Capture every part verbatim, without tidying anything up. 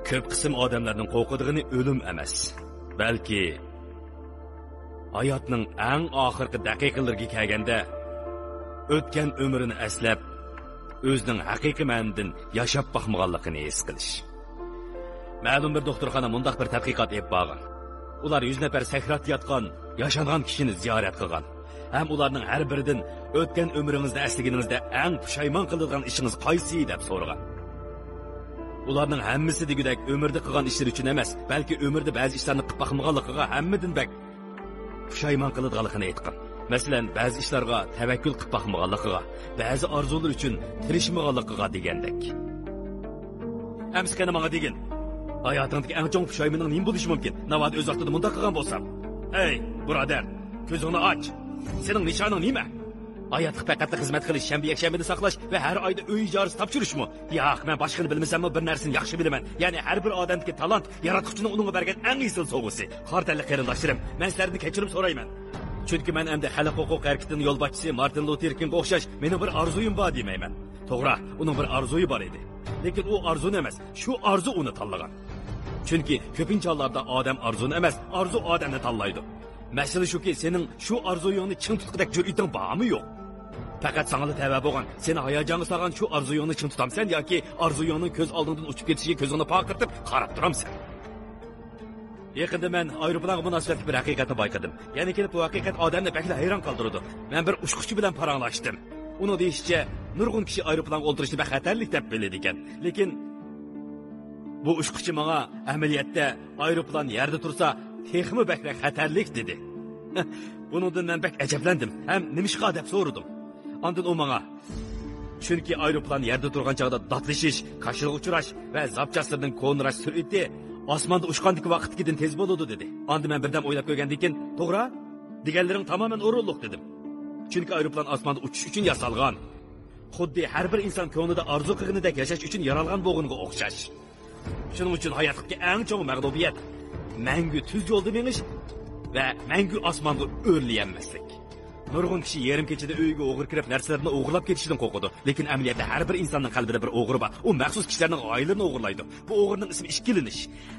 كۆپ قىسىم ئادەملەرنىڭ قورقىدىغىنى ئۆلۈم ئەمەس، بەلكى ھاياتنىڭ ئەڭ ئاخىرقى دەقىقىلىرىگە كەلگەندە، ئۆتكەن ئۆمرىنى ئەسلەپ، ئۆزىنىڭ ھەقىقىي مەنىدىن ياشاپ باقمىغانلىقىنى ھېس قىلىش. مەلۇم بىر دوختۇرخانا مۇنداق بىر تەتقىقات ئېلىپ بارغان. ئۇلار يۈز نەپەر سەكراتتا ياتقان، ياشانغان كىشىنى زىيارەت قىلغان ھەم ئۇلارنىڭ ھەر بىرىدىن «ئۆتكەن ئۆمرىڭىزنى ئەسلىگىنىڭىزدە ئەڭ پۇشايمان قىلىدىغان ئىشىڭىز قايسى؟» دەپ سورىغان. ئۇلارنىڭ ھەممىسى دېگۈدەك ئۆمرىدە قىلغان ئىشلىرى ئۈچۈن ئەمەس، بەلكى ئۆمرىدە بەزى ئىشلارنى قىلىپ باقمىغانلىقىغا ھەممىدىن بەك پۇشايمان قىلىدىغانلىقىنى ئېيتقان. مەسىلەن، بەزى ئىشلارغا تەۋەككۈل قىلىپ باقمىغانلىقىغا، بەزى ئارزۇلىرى ئۈچۈن تىرىشمىغانلىقىغا دېگەندەك. ئەمسە قېنى ماڭا دېگىن، ھاياتىڭدىكى ئەڭ چوڭ پۇشايمىنىڭ نېمە بولۇشى مۇمكىن؟ ناۋادا ئۆز ۋاقتىدا مۇنداق قىلغان بولسام؟ ئەي، بۇرادەر، كۆزۈڭنى ئاچ. سېنىڭ نىشانىڭ نېمە؟ ھاياتلىق پەقەتلا خىزمەت قىلىش، شەنبە، يەكشەنبىنى ساقلاش ۋە ھەر ئايدا ئۆي ئىجارىسى تاپشۇرۇشمۇ؟ ياق، مەن باشقىنى بىلمىسەممۇ، بىر نەرسىنى ياخشى بىلىمەن. يەنى ھەر بىر ئادەمدىكى تالانت ياراتقۇچىنىڭ ئۇنىڭغا بەرگەن ئەڭ ئېسىل سوۋغىسى. قارا تەنلىك قېرىنداشلىرىم، مەن سىلەردىن كەچۈرۈم سورايمەن. چۈنكى مەن ئەمدى خەلق ھوقۇق ھەرىكىتىنىڭ يولباشچىسى مارتىن لۇتېر كىڭغا ئوخشاش مېنىڭ بىر ئارزۇيۇم بار دېمەيمەن. توغرا، ئۇنىڭ بىر ئارزۇيى بار ئىدى. لېكىن ئۇ ئارزۇنى ئەمەس، شۇ ئارزۇ ئۇنى تاللىغان. چۈنكى كۆپىنچە ھاللاردا ئادەم ئارزۇنى ئەمەس، ئارزۇ ئادەمنى تاللايدۇ. مەسىلە شۇكى، سېنىڭ شۇ ئارزۇيۇڭنى چىڭ تۇتقۇدەك جۈرئىتىڭ بارمۇ يوق؟ پەقەت ساڭىلا تەۋە بولغان، سېنى ھاياجانغا سالغان شۇ ئارزۇيۇڭنى چىڭ تۇتامسەن ياكى ئارزۇيۇڭنىڭ كۆز ئالدىڭدىن ئۇچۇپ كېتىشىگە كۆزۈڭنى پارقىرىتىپ قاراپ تۇرامسەن؟ يېقىندا مەن ئايروپىلانغا مۇناسىۋەتلىك بىر ھەقىقەتنى بايقىدىم. يەنە كېلىپ بۇ ھەقىقەت ئادەمنى بەكلا ھەيران قالدۇرىدۇ. مەن بىر ئۇچقۇچى بىلەن پاراڭلاشتىم. ئۇنىڭ دېيىشىچە، نۇرغۇن كىشى ئايروپىلانغا ئولتۇرۇشنى بەك خەتەرلىك دەپ بىلىدىكەن. لېكىن بۇ ئۇچقۇچى ماڭا ئەمەلىيەتتە ئايروپىلان يەردە تۇرسا تېخىمۇ بەكرەك خەتەرلىك دېدى. بۇنىڭدىن مەن بەك ئەجەبلەندىم ھەم نېمىشقا دەپ سورىدىم. ئاندىن ئۇ ماڭا، چۈنكى ئايروپىلان يەردە تۇرغان چاغدا داتلىشىش، كاشىلىغا ئۇچراش ۋە زاپچاسلىرىنىڭ كونىراش سۈرئىتى ئاسماندا ئۇچقاندىكى ۋاقىتتىكىدىن تېز بولىدۇ دېدى. ئاندىن مەن بىردەم ئويلاپ كۆرگەندىن كېيىن، توغرا، دېگەنلىرىڭ تامامەن ئورۇنلۇق دېدىم. چۈنكى ئايروپىلان ئاسماندا ئۇچۇش ئۈچۈن ياسالغان. خۇددى ھەر بىر ئىنسان كۆڭلىدە ئارزۇ قىلغىنىدەك ياشاش ئۈچۈن يارالغان بولغىنىغا ئوخشاش. شۇنىڭ ئۈچۈن ھاياتلىقتىكى ئەڭ چوڭ مەغلۇبىيەت، مەڭگۈ تۈز يولدا مېڭىش ۋە مەڭگۈ ئاسمانغا ئۆرلىيەلمەسلىك. نۇرغۇن كىشى يېرىم كېچىدە ئۆيىگە ئوغرى كىرىپ، نەرسىلىرىنى ئوغرىلاپ كېتىشىدىن قورقىدۇ. لېكىن ئەمەلىيەتتە ھەر بىر ئىنساننىڭ قەلبىدە بىر ئوغرى بار. ئۇ مەخسۇس كىشىلەرنىڭ غايىلىرىنى ئوغرىلايدۇ. بۇ ئوغرىنىڭ ئىسمى ئىككىلىنىش.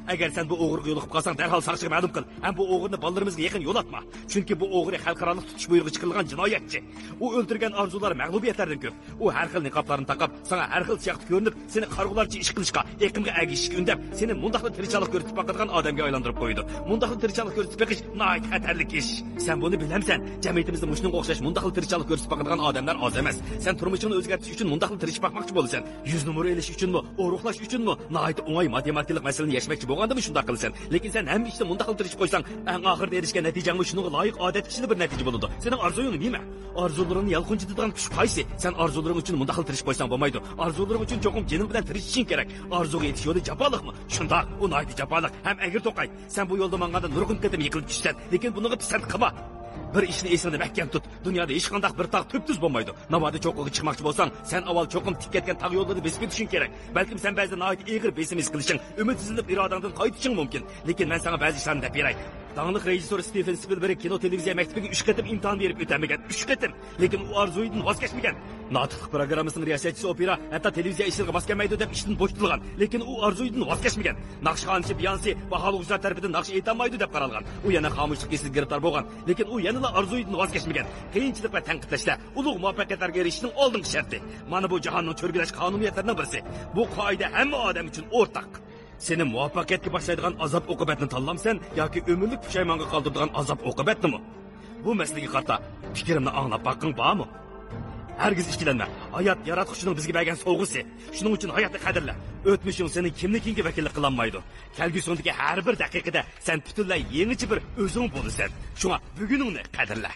ئەگەر سەن بۇ ئوغرىغا يولۇقۇپ قالساڭ، دەرھال ساقچىغا مەلۇم قىل. ھەم بۇ ئوغرىنى بالىلىرىمىزغا يېقىن يولاتما. چۈنكى بۇ ئوغرى خەلقئارالىق تۇتۇش بۇيرۇقى چىقىرىلغان جىنايەتچى. ئۇ ئۆلتۈرگەن ئارزۇلار مەغلۇبىيەتلەردىن كۆپ. ئۇ ھەر خىل نىقابلارنى تاقاپ، ساڭا ھەر خىل سىياقتا كۆرۈنۈپ، سېنى قارىغۇلارچە ئىش قىلىشقا، ئېقىمغا ئەگىشىشكە ئۈندەپ، سېنى مۇنداقلا تىرىشچانلىق كۆرسىتىپ باقىدىغان ئادەمگە ئايلاندۇرۇپ قويىدۇ. مۇنداقلا تىرىشچانلىق كۆرسىتىپ بېقىش ناھايىتى خەتەرلىك ئىش. سەن بۇنى بىلەمسەن؟ جەمئىيىتىمىزدە مۇشۇنىڭغا ئوخشاش مۇنداقلا تىرىشچانلىق كۆرسىتىپ باقىدىغان ئادەملەر ئاز ئەمەس. سەن تۇرمۇشۇڭنى ئۆزگەرتىش ئۈچۈن مۇنداقلا تىرىشىپ باقماقچى بولىسەن. يۈز نومۇر ئېلىش ئۈچۈنمۇ، ئورۇقلاش ئۈچۈنمۇ ناھايىتى ئوڭاي ماتېماتىكىلىق مەسىلىنى يەشمەكچى بولغاندىمۇ شۇنداق قىلىسەن. لېكىن سەن ھەممە ئىشتا مۇنداقلا تىرىشىپ قويساڭ، ئەڭ ئاخىرىدا ئېرىشكەن نەتىجەڭمۇ شۇنىڭغا لايىق ئادەتتىكىچىلا بىر نەتىجە بولىدۇ. سېنىڭ ئارزۇيۇڭ نېمە؟ ئارزۇلىرىڭنى يالقۇنجىتىدىغان كۈچ قايسى؟ سەن ئارزۇلىرىڭ ئۈچۈن مۇنداقلا تىرىشىپ قويساڭ بولمايدۇ. ئارزۇلىرىڭ ئۈچۈن چوقۇم جېنىڭ بىلەن تىرىشىشىڭ كېرەك. ئارزۇغا يېتىش يولى جاپالىقمۇ؟ شۇنداق، ئۇ ناھايىتى جاپالىق ھەم ئەگرى توقاي. سەن بۇ يولدا ماڭغاندا نۇرغۇن قېتىم يىقىلىپ چۈشىسەن، لېكىن بۇنىڭغا پىسەنت قىلما. بىر ئىشنى ئېسىڭدە مەھكەم تۇت. دۇنيادا ھېچقانداق بىر تاغ تۈپتۈز بولمايدۇ. ناۋادا چوققىغا چىقماقچى بولساڭ، سەن ئاۋۋال چوقۇم تىك كەتكەن تاغ يوللىرىنى بېسىپ ئۆتۈشۈڭ كېرەك. بەلكىم سەن بەزىدە ناھايىتى ئېغىر بېسىم ھېس قىلىشىڭ، ئۈمىدسىزلىنىپ ئىرادەڭدىن قايتىشىڭ مۇمكىن. لېكىن مەن ساڭا بەزى ئىشلارنى دەپ بېرەي. داڭلىق رېژىسسور ستىۋېن سپىلبېرگ كىنو تېلېۋىزىيە مەكتىپىگە ئۈچ قېتىم ئىمتىھان بېرىپ ئۆتەلمىگەن. ئۈچ قېتىم! لېكىن ئۇ ئارزۇيىدىن ۋاز كەچمىگەن. ناتىقلىق پىروگراممىسىنىڭ رىياسەتچىسى ئوپېرا ھەتتا تېلېۋىزىيە ئىشلىرىغا ماس كەلمەيدۇ دەپ ئىشتىن بوشىتىلغان. لېكىن ئۇ ئارزۇيىدىن ۋاز كەچمىگەن. ناخشىخانىچى بيانسى باھالىغۇچىلار تەرىپىدىن ناخشا ئېيتالمايدۇ دەپ قارالغان. ئۇ يەنە خامۇشلۇق كېسىلىگە گىرىپتار بولغان. لېكىن ئۇ يەنىلا ئارزۇيىدىن ۋاز كەچمىگەن. قىيىنچىلىق ۋە تەنقىدلەشلەر ئۇلۇغ مۇۋەپپەقىيەتلەرگە ئېرىشىشنىڭ ئالدىنقى شەرتى. مانا بۇ جاھاننىڭ چۆرگۈلەش قانۇنىيەتلىرىنىڭ بىرسى. بۇ قائىدە ھەممە ئادەم ئۈچۈن ئورتاق. سېنى مۇۋەپپەقىيەتكە باشلايدىغان ئازاب-ئوقۇبەتنى تاللامسەن ياكى ئۆمۈرلۈك پۇشايمانغا قالدۇرىدىغان ئازاب-ئوقۇبەتنىمۇ؟ بۇ مەسىلىگە قارىتا پىكرىمنى ئاڭلاپ باققىڭ بارمۇ؟ ھەرگىز ئىككىلەنمە. ھايات ياراتقۇچىنىڭ بىزگە بەرگەن سوۋغىسى. شۇنىڭ ئۈچۈن ھاياتنى قەدىرلە. ئۆتمۈشۈڭ سېنىڭ كىملىكىڭگە ۋەكىللىك قىلالمايدۇ. كەلگۈسىڭدىكى ھەر بىر دەقىقىدە سەن پۈتۈنلەي يېڭىچە بىر ئۆزۈڭ بولىسەن. شۇڭا بۈگۈنۈڭنى قەدىرلە.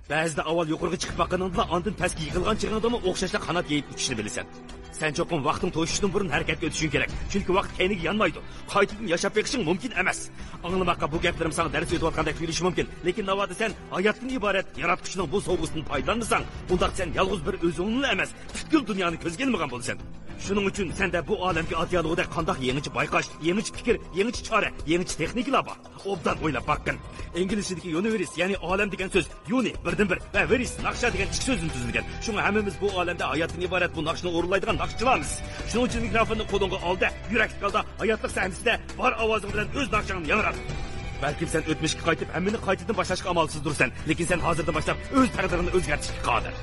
بەزىدە ئاۋۋال يۇقىرىغا چىقىپ باققىنىڭدىلا ئاندىن پەسكە يىقىلغان چېغىڭدىمۇ ئوخشاشلا قانات يېيىپ ئۇچۇشنى بىلىسەن. سەن چوقۇم ۋاقتىڭ توشۇشتىن بۇرۇن ھەرىكەتكە ئۆتۈشۈڭ كېرەك. چۈنكى ۋاقىت كەينىگە يانمايدۇ. قايتىدىن ياشاپ بېقىشىڭ مۇمكىن ئەمەس. ئاڭلىماققا بۇ گەپلىرىم ساڭا دەرس ئۆتۈۋاتقاندەك تۇيۇلۇشى مۇمكىن. لېكىن ناۋادا سەن ھاياتتىن ئىبارەت ياراتقۇچىنىڭ بۇ سوۋغىسىدىن پايدىلانمىساڭ، ئۇنداق سەن يالغۇز بىر ئۆزۈڭنىلا ئەمەس، پۈتكۈل دۇنيانى كۆزگە ئىلمىغان بولىسەن. شۇنىڭ ئۈچۈن سەندە بۇ ئالەمگە ئاتىيالىغۇدەك قانداق يېڭىچە بايقاش، يېڭىچە پىكىر، يېڭىچە چارە، يېڭىچە تېخنىكىلار بار. ئوبدان ئويلاپ باققىن. ئىنگلىزچىدىكى يۇنىۋېرس، يەنى ئالەم دېگەن سۆز يۇنى، بىردىنبىر، ۋە ۋېرس، ناخشا دېگەن ئىككى سۆزدىن تۈزۈلگەن. شۇڭا ھەممىمىز بۇ ئالەمدە ھاياتتىن ئىبارەت بۇ ناخشىنى ئورۇنلايدىغان ناخشىچىلارمىز. شۇنىڭ ئۈچۈن مىكروفوننى قولۇڭغا ئال-دە، يۈرەكلىك ھالدا ھاياتلىق سەھنىسىدە بار ئاۋازىڭ بىلەن ئۆز ناخشاڭنى ياڭرات. بەلكىم سەن ئۆتمۈشكە قايتىپ، ھەممىنى قايتىدىن باشلاشقا ئامالسىزدۇرسەن، لېكىن سەن ھازىردىن باشلاپ ئۆز تەقدىرىڭنى ئۆزگەرتىشكە قادىر.